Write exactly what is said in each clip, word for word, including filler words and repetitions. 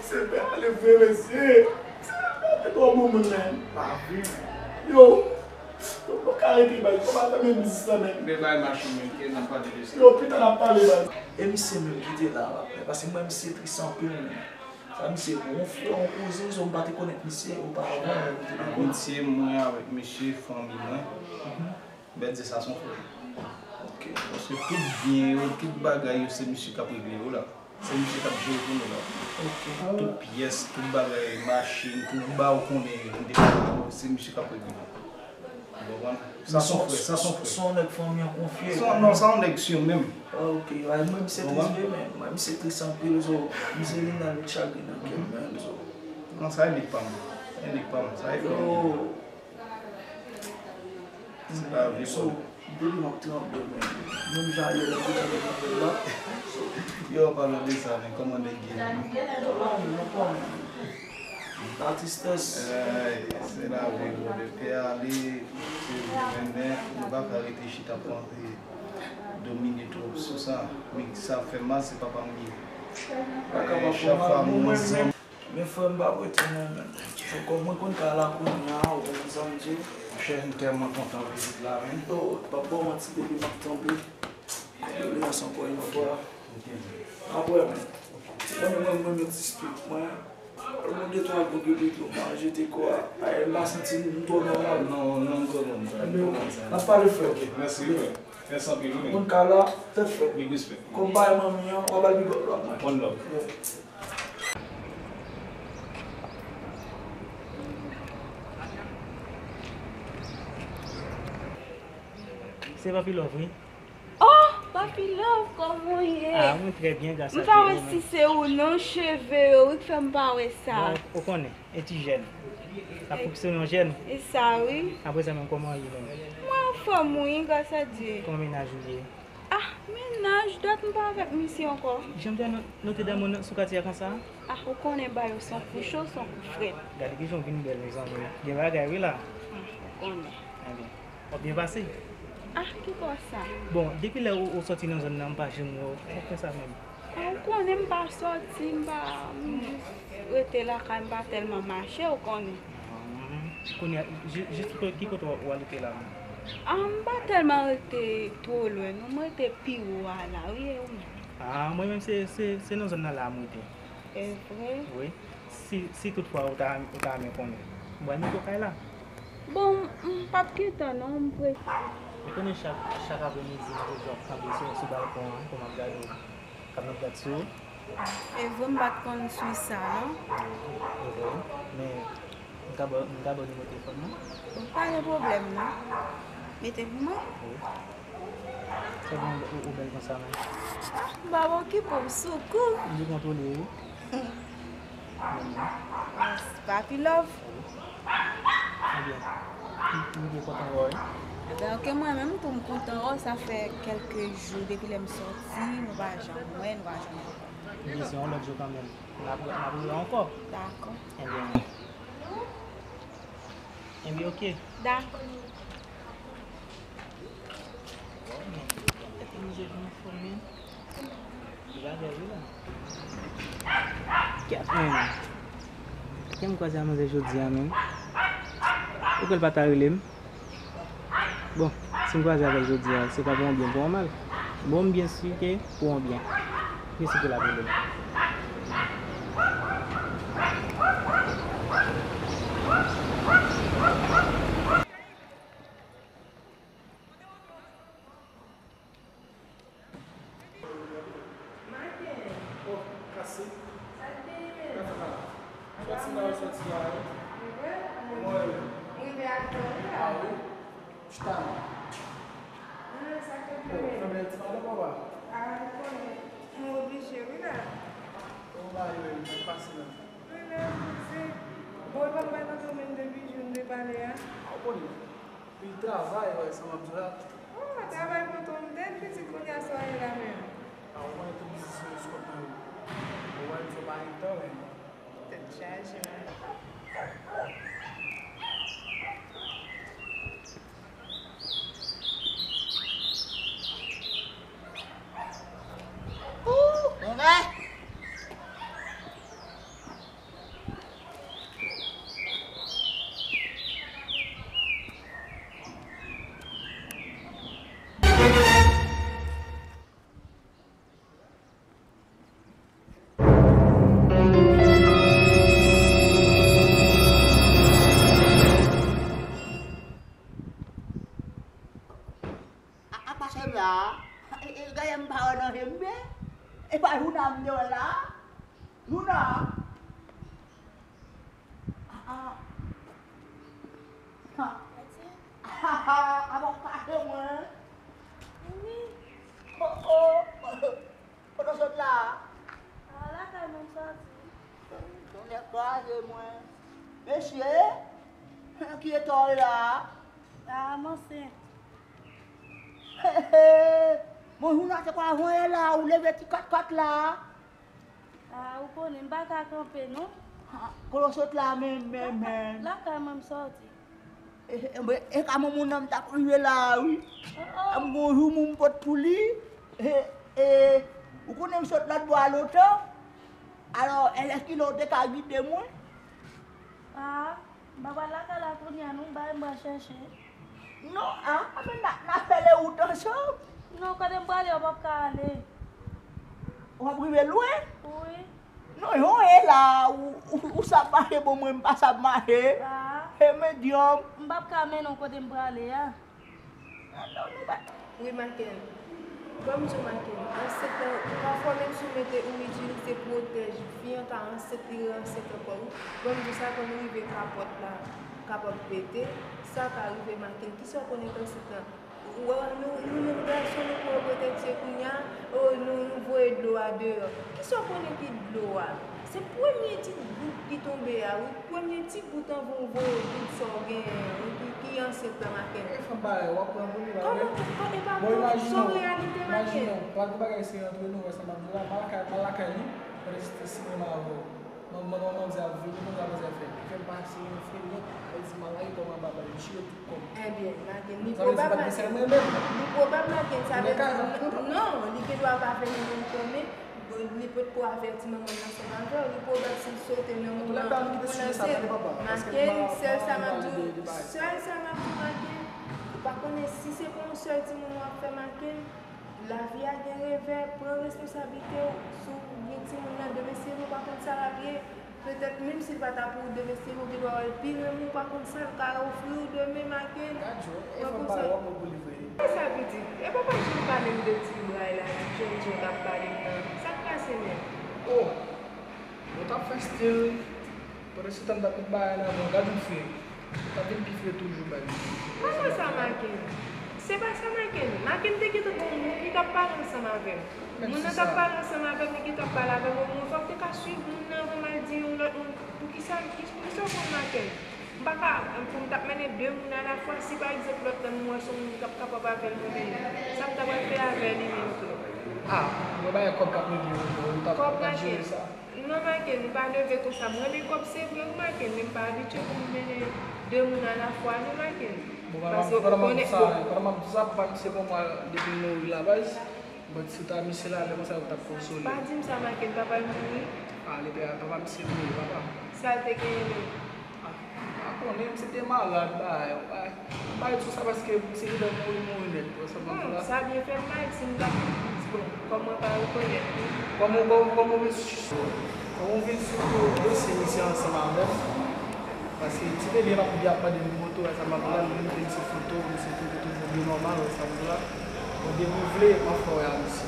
Se bèl ale vre, mesye. Se bèl ale twò bon moun, men. Pa vre. Yo, yo pa ka rete bay. Yo pa ta menm zis la, men. Men bay machin, men, ke n ap pale de sa. Yo, pita n ap pale, bay. E misye menm ki te la, la, paske mwen, misye tris anpil, men. Sa misye gonfle, yon kouzen, so m pa te konèt misye oparavan, men m te konn. Amitye mwen avèk misye, fanmi mwen. M pè di sa se yon frè. Ok. Paske tout byen yo, tout bagay yo, se misye k ap regle yo la. Se misye k ap jere pou nou la. Ok. Tout pyès, tout bagay, machin, tout ba ou konnen, nou te fè, se misye k ap regle yo. Ou konprann? Sa se yon frè, sa se yon frè. Se yon nèg fanmi an konfye. Sa, non, sa yon nèg si menm. Ah, ok. Ay, mwen, misye tris vre, men. Mwen, misye tris anpil, so, misye vin nan lòt chagren nan kè m, men, so. Non, sa e nèg pa m. E nèg pa m. Sa e fanmi. Yo. Se pa vre, so, bro. Depi m ap tranble, men. Menm jan yè lè m te tranble, tranble la. So, yo, an palan de sa, men, kòman nèg ye menm? Kòman, kòman? Batistès. Ay, se lavi, brother. Pè ale, se vre, men, men, nou pa ka rete chita pran, eh, domine twòp sou sa. Men sa fè mal, se papa m li ye. Eh, chak fwa mwen, men, men, men frè m pa prete non, men. Fò kòm mwen konn ka la kounye a, ou konprann sa m di w? Monchè, m tèlman kontan vizit la, men. Oh, pa ba w manti, depi m ap tanpe. Kondoleans ankò yon fwa. Apre, men. Mwen, mwen, mwen, mwen, ti street, mwen. Al mande twa goud yo, yo manje te kò a. Ay, m pa santi m twò nòmal. Non, non, m konprann sa, m konprann sa. N ap pale, frè. Ok, mèsi, frè. Mèsi anpil, wi, men. Moun ka la, tèt frèt. Big respect. Kòm bay manmi an, w a ba l big up la, mwen. One love. Yeah. Se Papi Love, wi. Oh, Papi Love, kòman w ye? Ah, mwen trè byen, gras a Dye, e ou menm? M pa wè si se ou non, cheve yo, wi, k fè m pa wè sa. Bon, ou konnen, e ti jèn. N ap fonksyone an jèn. E sa, wi. Apre sa menm, kòman w ye menm? Mwen anfòm, wi, gras a Dye. Kòman mennaj ou ye? Ah, mennaj, dat m pa avèk misye ankò. Jan m te wè nou, nou te damou sou katye a konsa? Ah, ou konnen bagay yo se yon kou cho, se yon kou frèt. Gade kijan w vin bèl, mezanmi. Gen bagay, wi, la. Ah, ou konnen. Ebyen, w ap byen pase. Ah, ki bò sa? Bon, depi lè ou, ou sòti nan zòn nan, m pa jwenn ou. Ou fè sa menm? Ah, ou konnen m pa sòti, m pa, m jis rete lakay, m pa tèlman mache, ou konnen. Ah, kounye a, ji-, jis ki kote w, w al rete la menm? Ah, m pa tèlman rete twò lwen, non, m rete pi wo a la, wi, e ou menm? Ah, mwen menm se, se, se nan zòn nan la m rete. E vre? Wi. Si, si toutfwa ou ta, ou ta renmen konnen. Mwen menm tou kay la. Bon, m p ap gentan non, m prese. Ou konnen chak, chak apremidi, m toujou ap kanpe sou, sou balkon an, pou m ap gade w, k ap nan gad sou ou. E vre, m pa t konn sou sa, non. E vre, men m ka ba, m ka ba w nimewo telefòn mwen? Bon, pa gen pwoblèm, non. Mete pou mwen. Wi. Sa bon, ou, ou bèl konsa, men. Ah, m pa okipe w, soukou. M dekontwole, wi. Papi Love. Ebyen, m, m byen kontan wè w, wi. Ebyen, ok, mwen menm tou, m kontan wè w. Sa fè kèlke jou depi lè m sòti, nou pa janm wè, nou pa janm wè. Ebyen, se yon lòt jou kanmenm. N ap, n ap wè ankò. Dakò. Ebyen, ebyen, ok. Dakò. Kèt, men. Kè m kwaze a manzè jodi a, men. Ou kwè l pa ta rele m? Bon, si m kwaze avè l jodi a, se pa pou yon byen, pou yon mal. Bon, m byen si ke pou yon byen. Mèsi pou l ap rele m. Maten. Oh, kasi. Sa k genyen, men? Sòti la, sòti la, wi. Rive? Mwen, wi. Rive ak zòn wi la. Ah, wi. Chita non. Ah, sa k ap fè, men? Fè bèl ti madan, papa. Ah, ou konnen. Mwen oblije, wi, la. Bon, ba, yo, yo, mwen pase la. Wi, men, se. Bon, e pa m bay nan domèn de bijou, m te pale a. Ah, ou konnen. Pi travay, wè, sa m ap di w la. Oh, travay pran ton tèt, pitit, kounye a sa w ye la menm? A, ou konnen tout biznis yo sou kont mwen wi. Ou wè m sou pa gen tan menm. Tèt chaje, wi. Ooh, bon bagay. Pa wè nan je m byen. E pa Jouna m te wè la. Jouna. Ah, ah. Ah. Ah, ah, ah, ap kache mwen. Wi. Oh, oh. Kote w sot la? Ah, lakay mwen m sòti. Tonnè kraze mwen. Mesye, ki eta w ye la? Ah, m ansent. Bonjou, nan se kwa avan yè la, ou leve ti katkat la? Ah, ou konnen, m pa ka kanpe, non. Ah, kote w sot la, men, men, men. Lakay mwen m sòti. E, e, e, e ka moun nan m t ap rive la a, wi. Oh, oh. M gon jou moun m pot pou li. E, e, ou konnen m sot lòt bò a lontan. Alò, e lè kilè w te ka gide mwen? Ah, m pa pral lakay la kounye a, non, bay m pral chèche. Non, ah, men n a, n a fè le wout ansanm. Non, kote m prale, w p ap ka ale. W ap rive lwen? Wi. Non, jan w ye la, ou, ou, ou sab mache, bon, mwen, m pa sab mache. Ah. E medyanm. M p ap ka mennen w kote m prale a. Ah, non, nou pa. Wi, Maken. Ban m di w, Maken, ansent lan, pafwa menm si w mete, ou itilize pwotèj, fi an ka ansent, li re ansent ankò, wi. Ban m di w, sa konn rive kapòt la kapab pete, sa ka rive, Maken. Kisa w konnen k ansent lan? Ou wè, nou, nou menm gason, nou pran pwotèj kounye a, o, nou, nou voye dlo a deyò. Kisa w konnen ki dlo a? Se premye ti gout ki tonbe a, wi. Premye ti gout anvan w voye gout sa w genyen an, wi, ki, ki ansent lan, Maken. E fanm parèy, w ap pran pou li la, wi. Kòman, kòman, e pa bon, se yon reyalite, Maken. Imajine w, pa gen bagay serye antre nou, wè sa m ap di w la, m al lakay, m al lakay li, pandan se te sinema avè w. Manman, manman, manzè ap vini, manzè ap fè. Fè m pase yon frenèt, al di m al lage kò m anba bal, m chire tout kò m. Ebyen, Maken, li pwobab, Maken. Li pwobab, Maken, sa vle di, non, li gen dwa pa fè li menm kò, men li potko avèti manman l ansanm avè w. Li pwobab si l sote nan moman pou lanse. Maken, sèl sa m ap di w, sèl sa m ap di w, Maken, ou pa konnen si se pou yon sèl timoun w ap fè, Maken. Lavi a gen revè, pran responsablite w. Si w gen timoun nan, demen si nou pa konn sa l ap ye, petèt menm si l pa ta pou ou demen, si ou gen dwa wè l pi renmen w, pa konn sa l ka ofri w demen, Maken. Gadjou, e fanm pa wòm ou pou li vre. E sa pitit, e papa janm pale m de ti bray la, ti djondjon k ap pale m nan. Sa k pase menm? Oh, mwen t ap fè stil, pandan se tan m t ap met bagay nan men w, gad yon fre. T ap vin pi fre toujou, bay. Kòman sa, Maken? Se pa sa, Maken. Maken te gentan gen yon moun ki t ap pale ansanm avè m. Moun nan t ap pale ansanm avè m, li gentan ap pale avè m. Omwen, fò m te ka swiv moun nan anvan m al di yon lòt moun. Poukisa, poukisa w pran Maken? M pa ka, pou m t ap mennen de moun alafwa, si pa egzanp lòt la m wè se yon moun k ap kapab avè l, mwen menm, sa m ta pral fè avè li menm tou? Ah, mwen bagay kòb k ap regle yo, ou t ap, ou t ap jere sa. Non, Maken, m pa leve konsa. M renmen kòb, se vre, wi, Maken, men m pa abitye pou m mennen de moun alafwa, non, Maken. Bon, pandan m ap di sa, pandan m ap di sa, papa misye pran mwa depi m mouri la, baz. Bon, si w ta misye la, lè konsa, ou t ap konsole. Pa di m sa, Maken, papa l mouri? Ah, li te, papa misye mouri, papa. Sa l te genyen menm? Ah, m pa konnen, misye te malad, bagay, bagay. M pa ret sou sa paske misye gentan mouri, mouri nèt, ou wè sa m ap di w la. Sa byen fè m pa ret si m t ap, bon, kòm mwen pa rekonèt li. Kòm ou, kòm, kòm ou vin sou, kòm ou vin sou dosye misye ansanm avè m, paske ti bebe m ap, ap mande m foto, wè sa m ap di w la, m vin mete misye foto, misye te toujou byen nòmal, wè sa m ap di w la. Bon, depi w vle, m ap fè w wè a misye.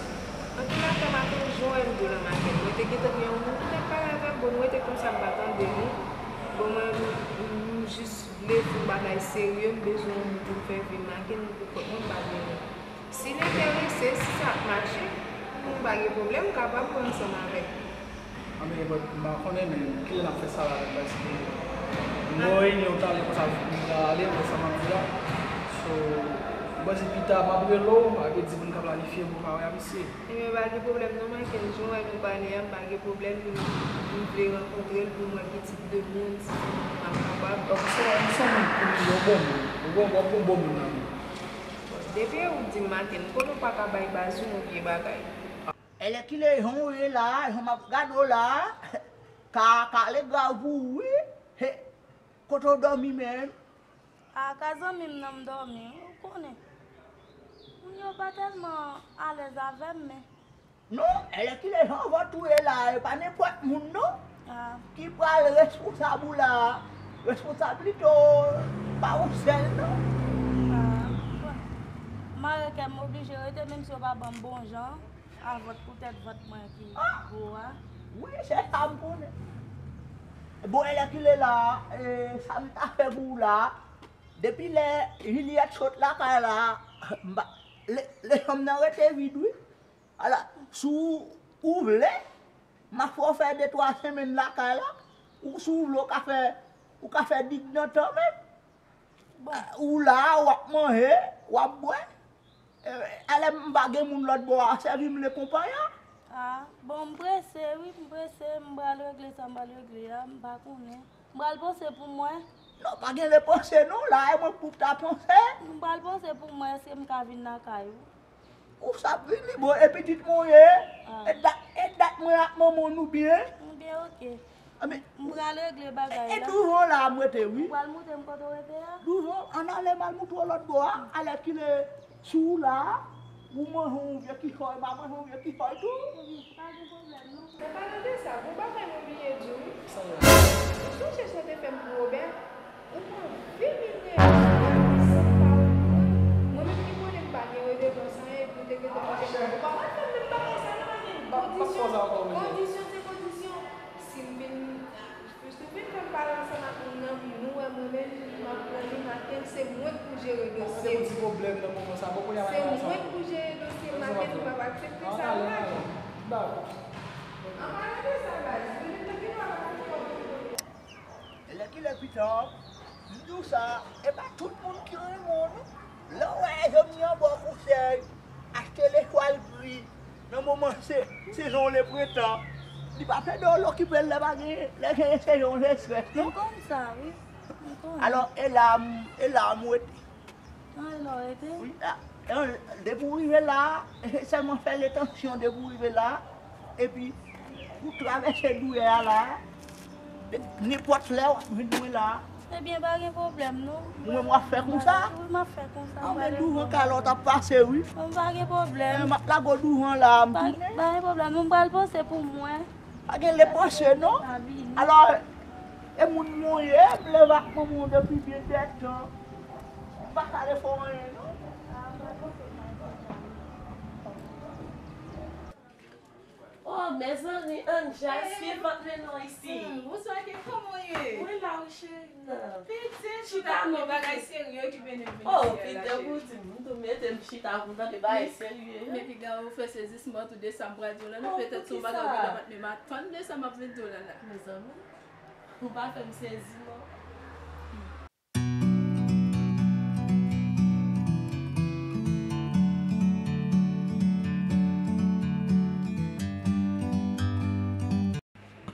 Antoulaka, Maken, jan w wè m di w la, Maken, mwen te gentan gen yon moun ki t ap pale avè m, bon, mwen te konsa, m pa tande li. Bon, mwen, m, m jis vle fè yon bagay serye, m bezwen yon moun pou m fè vi m, Maken, men pou kont mwen, m pa gen moun. Si l enterese, si sa ap mache, m pa gen pwoblèm, m kapab pran ansanm avè l. Anben, but, m pa konnen, men kilè n ap fè sa la menm, paske m gen yon reyinyon talè konsa, m pral ale, wè sa m ap di la. So, m panse pita m ap rele w, epi di pou n ka planifye pou w ka wè a misye. Ebyen, pa gen pwoblèm non, Maken. Jan w wè nou pale a, m pa gen pwoblèm. M, m vle rankontre l pou m wè ki tip de moun, si se moun m ap kapab. Donk, ou se, ou se yon moun, yon bon moun. Ou bon, w ap yon bon moun nan vi. Bon, depi ou di m, Maken, m konnen w pa ka bay baz ou yon vye bagay. Elèkile, jan w ye la, jan m ap gade w la, ka, ka ale grav pou ou, wi. He, kote w dòmi menm? A, ka zanmi m nan m dòmi, ou konnen. Moun yo pa tèlman alèz avè m, men. Non, elèkile, jan vòt ou ye la, e pa nenpòt moun, non. A. Ki pral responsab ou la. Responsablite w pa ou sèl, non. A, bon. Mare kè m oblije rete, menm si yo pa ban m bon jan. A vant poutèt vant mwen ki gwo a. Wi, se sa m konnen. Bon, e lè ki lè la, e, sa m ta fè pou ou la, depi lè Juliette sot lakay la, m pa, le, le chanm nan rete vid, wi. Ala, si w, ou vle, m ap fè w fè de twa semèn lakay la, ou si w vle, w ka fè, ou ka fè dig nan tan menm. Bon. Ou la, w ap manje, w ap bwè. E, alè m pa gen moun lòt bò a, sèvi m lekonpayan. A, bon, m prese, wi, m prese, m pral regle sa m pral regle a, m pa konnen. M pral panse pou mwen. Non, pa gen lè panse non, la, e mwen pou w ta panse. M pral panse pou mwen, èske m ka vin lakay ou? Ou sa vini, bon, e pitit mwen ye. A. E dat, e dat mwen ak manman nou byen. M byen, oke. A, men, m pral regle bagay la. E douvan la, m rete, wi. Ou pral montre m kote w rete a? Douvan, ann ale, m al montre w lòt bò a. Alèkile, si w la, ou manje yon vye kichòy, m a manje yon vye kichòy tou. Wi, pa gen pwoblèm, non. An palan de sa, gon bagay mwen bliye di w, wi. Sa w ye? Ou sonje sa w te fè m pou Wobè? Ou anvi vin rele m san pa ou mwen. Mwen menm ki konnen m pa gen redevans anyen, epi ou te gentan manje m. Ou pa pral fè m menm bagay sa non, men. M p ap, m p ap fè w sa ankò, William. Kondisyon, kondisyon se kondisyon. Si m vin, si w vin fè m pale ansanm ak moun nan, vin ou wè mwen menm, m ap pran li, m ap, se mwen k pou jere dosye. Mwen te gon ti pwoblèm nan moman sa, bon, kounye a m ap fè sa. Se mwen k pou jere dosye, m ap, nou p ap aksepte sa non. Ann ale, ann ale. M dakò. An palan de sa, baz, vin, vin, vin, vin, vin. E lè ki lè pita, m di w sa, e pa tout moun ki renmen w non. Lè w wè jèn li anba w konsèy, achte lechwa l gri, nan moman se, sezon lepretan, li p ap ede w, l okipe l lè pa gen, lè gen sezon zestrès non. M konn sa, wi. M konnen. Alò, e la m, e la m rete. An, e la w rete? Wi, a, e, depi w rive la, sèlman fè letansyon depi w rive la, epi ou travèse doulè a la, nenpòt lè w ap jwenn mwen la. Ebyen, pa gen pwoblèm, non. Ou menm w ap fè konsa? Wi, m ap fè konsa. An, men douvan kay la w t ap pase, wi. Bon, pa gen pwoblèm. E, m ap lage w douvan la, m tounen. Pa gen pwoblèm, non, m pral panse pou mwen. Pa gen lè panse non. Alò, e moun mwen ye, m leve ak manman w depi byen dètan. M pa ka refè w anyen non. Oh, mezanmi, Anja, èske vant mennen w isi? Hmm, bonswa, Ken, kòman w ye? Mwen la, wi, cheri. Pitit, chita non, bagay serye ki mennen m vin isit la, cheri. Oh, pitit, ou di m tou mete m chita pou m tande bagay serye. Men piga ou fè sezisman tou de sa m pral di w la, non, petèt se yon bagay ou gentan pa t menm atann de sa m ap vin di w la la. Mezanmi, ou pa fè m sezi non.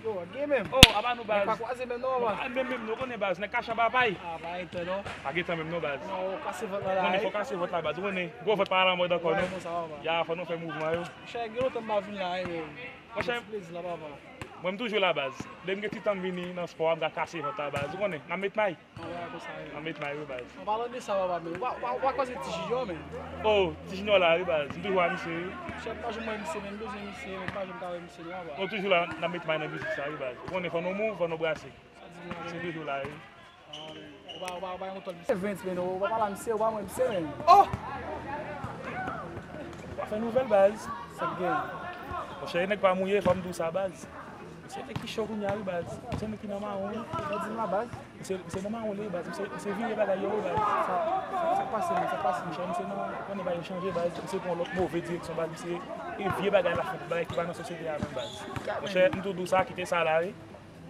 Yo, gen menm. Oh, apa nou, baz? Nèg pa kwaze menm non, papa. Bon, a, menm, menm, nou konnen, baz. Nèg kache anba pay. A, pa gen tan non. Pa gen tan menm non, baz. Non, ou kase vant la, la, wi. Konnen fò kase vant la, baz. Ou konnen, gwo vant pa al anmòd ankò non. Wi, konsa, papa. Ya, fò nou fè mouvman yo. Monchè, gen lontan m pa vin la, wi, men. Monchè, se plezi la, papa. Mwen, m toujou la, baz. Depi m gen ti tan m vini nan spò a, m ka kase vant la, baz. Ou konnen, n ap met may. An, bagay konsa, wi. An met may wi, baz. An palan de sa, papa, men, w pa, w pa, w pa kwaze Ti Junior, men. Oh, Ti Junior la, wi, baz. M toujou a misye, wi. Chèf pa janm wè misye, men m bezwen misye, men m pa janm ka wè misye non, papa. Nou toujou la, n ap met may nan mizik sa, wi, baz. Ou konnen, fò nou move, fò nou brase. Sa di m la, men. Se toujou la, wi. An, men, ou pa, ou pa, ou pa yon tòl misye. Evens, men, ou pa pale a misye, ou pa wè misye, men. Oh! Fè nouvèl, baz. Sa k gen? Monchè, nèg pa mouye, fò m di w sa, baz. Misye nèg ki cho kounye a, wi, baz. Misye nèg ki nan mawon, wi. Sa di m la, baz? Misye, misye nan mawon li, baz. Misye, misye vire bagay yo, wi, baz. Sa, sa, sa k pase, men? Sa k pase? Monchè, misye nan, konnen bagay yo chanje, baz. Misye pran lòt move direksyon, baz. Misye, e vye bagay l ap fè, bagay ki pa nan sosyete a menm, baz. Monchè, m tou di w sa, kite sa la, wi.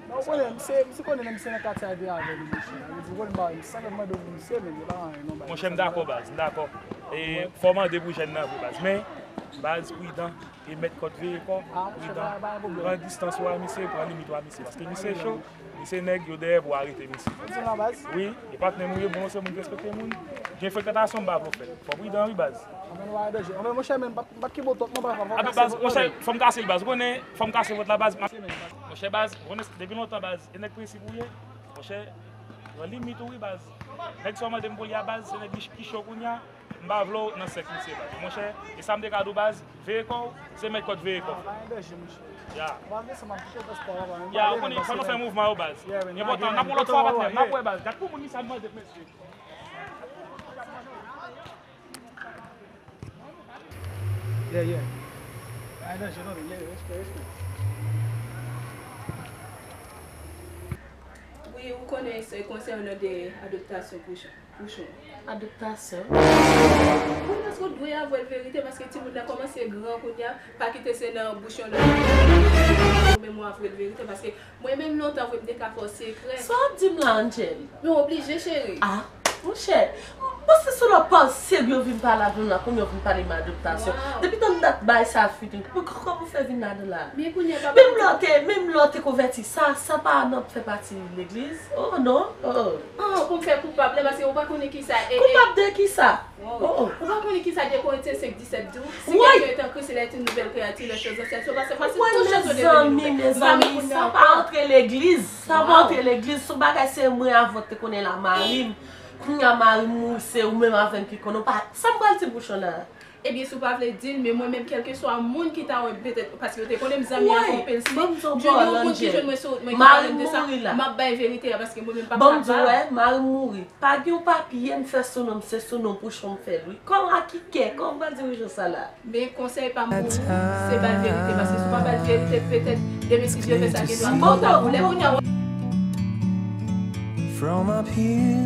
Non, ou konnen, misye, misye konnen nan misye nan katye a de avè nou, monchè. Ou konnen m pa, sa fè m mande w pou misye, men li pa anyen, non, baz. Monchè, m dakò, baz, m dakò. E fò w mande pou jèn nan vre, baz. Men, baz, pridan. E mèt kòd, veye kò w, pridan. Pran distans ou a misye, pran limit ou a misye. Paske misye cho, misye nèg, yo dèyè pou arete misye. Ou di la, baz? Wi, e patnè m ou ye, bon, se moun ki respekte moun. Gen frekantasyon, m pa vle w fè. Fò w pridan, wi, baz. Anben, nou pa an danje. Anben, monchè, men m pa t, m pa t kenbe w twòp, non, papa. Ape, baz, monchè, fò m kase l, baz. Ou konnen, fò m kase vant la, baz. Monchè, baz, ou konnen, depi lontan, baz, e nèg prensip ou ye. Monchè, pran limit ou, wi, baz. Nèg sa w mande m pou li a, baz, se nèg ki cho kounye a. M pa vle w nan sèk misye, baz. Monchè, e sa m te ka di w, baz, veye kò w, se mèt kòd veye kò w. Ya. Ya, ou konnen, fò nou fè mouvman yo, baz. Enpòtan, n ap yon lòt fwa, patnè, n ap wè, baz. Gad pou moun misye ap mande, mesye. Yeah, yeah. Wi, ou konnen se konsènan de adoptasyon Pouchon. Pouchon. Adoptasyon? Wi, paske ou dwe avwe l verite, paske timoun nan kòmanse gran kounye a, pa kite se nan bouch yon lòt. Ou menm ou avwe l verite, paske mwen menm lontan vre m te ka fè w sekrè. Sa w ap di m la, Angel? Nou oblije, cheri. Ah, monchè, m panse se lè w pa serye w vin pale avè m la, kounye a w vin pale m adoptasyon. Depi tann dat bagay sa fini, kòman w fè vin ladan la? Men kounye a, papa. Menm lè w te, menm lè w te konvèti, sa, sa pa nan fè pati legliz? Oh, non. Oh. Ah, pou m fè koupab la, paske ou pa konnen kisa. E, e, koupab de kisa? Oh, oh. Ou pa konnen kisa de Korentyen senk disèt di w? Si quelqu'un est en Christ, il est une nouvelle créature, les choses anciennes sont passées. Voici toutes choses sont devenues nouvelles. Mezanmi, mezanmi, sa pa antre legliz. Sa pa antre legliz. Se yon bagay se mwen avè w te konnen la, mari m. Kounye a mari m mouri, se ou menm avè m ki konnen. Ou pa, sa m pral di Pouchon la? Ebyen, si w pa vle di l, men mwen menm, kèlkeswa moun ki ta wè m, petèt, paske yo te konnen m zanmi avè anpil moun, jwenn yon moun ki jwenn mwen sou wout mwen ki pale m de sa, m ap bay verite a, paske mwen menm p ap kapab. Ban m di w, wè, mari m mouri. Pa gen yon papye m fè sou non m, se sou non Pouchon m fè l, wi. Kòman, a ki kè? Kòman m pral dirije sa la? Men konsèy pa m pou ou, se ba l verite, paske si w pa ba l verite, petèt, demen, si Dye vle, sa gen dwa fè w ta boule kounye a. From up here.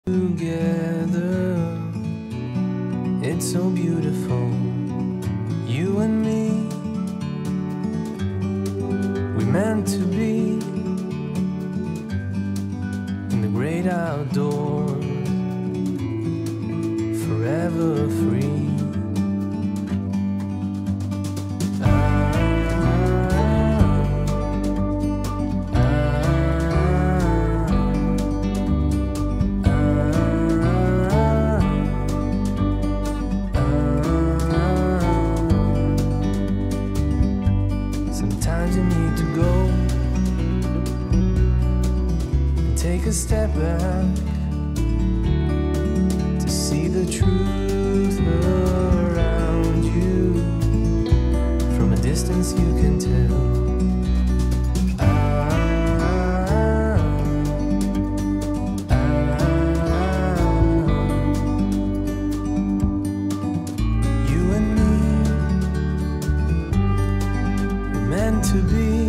Together, it's so beautiful, you and me. We meant to be in the great outdoors, forever free. Step back to see the truth around you. From a distance, you can tell. Ah, ah, ah. You and me were meant to be.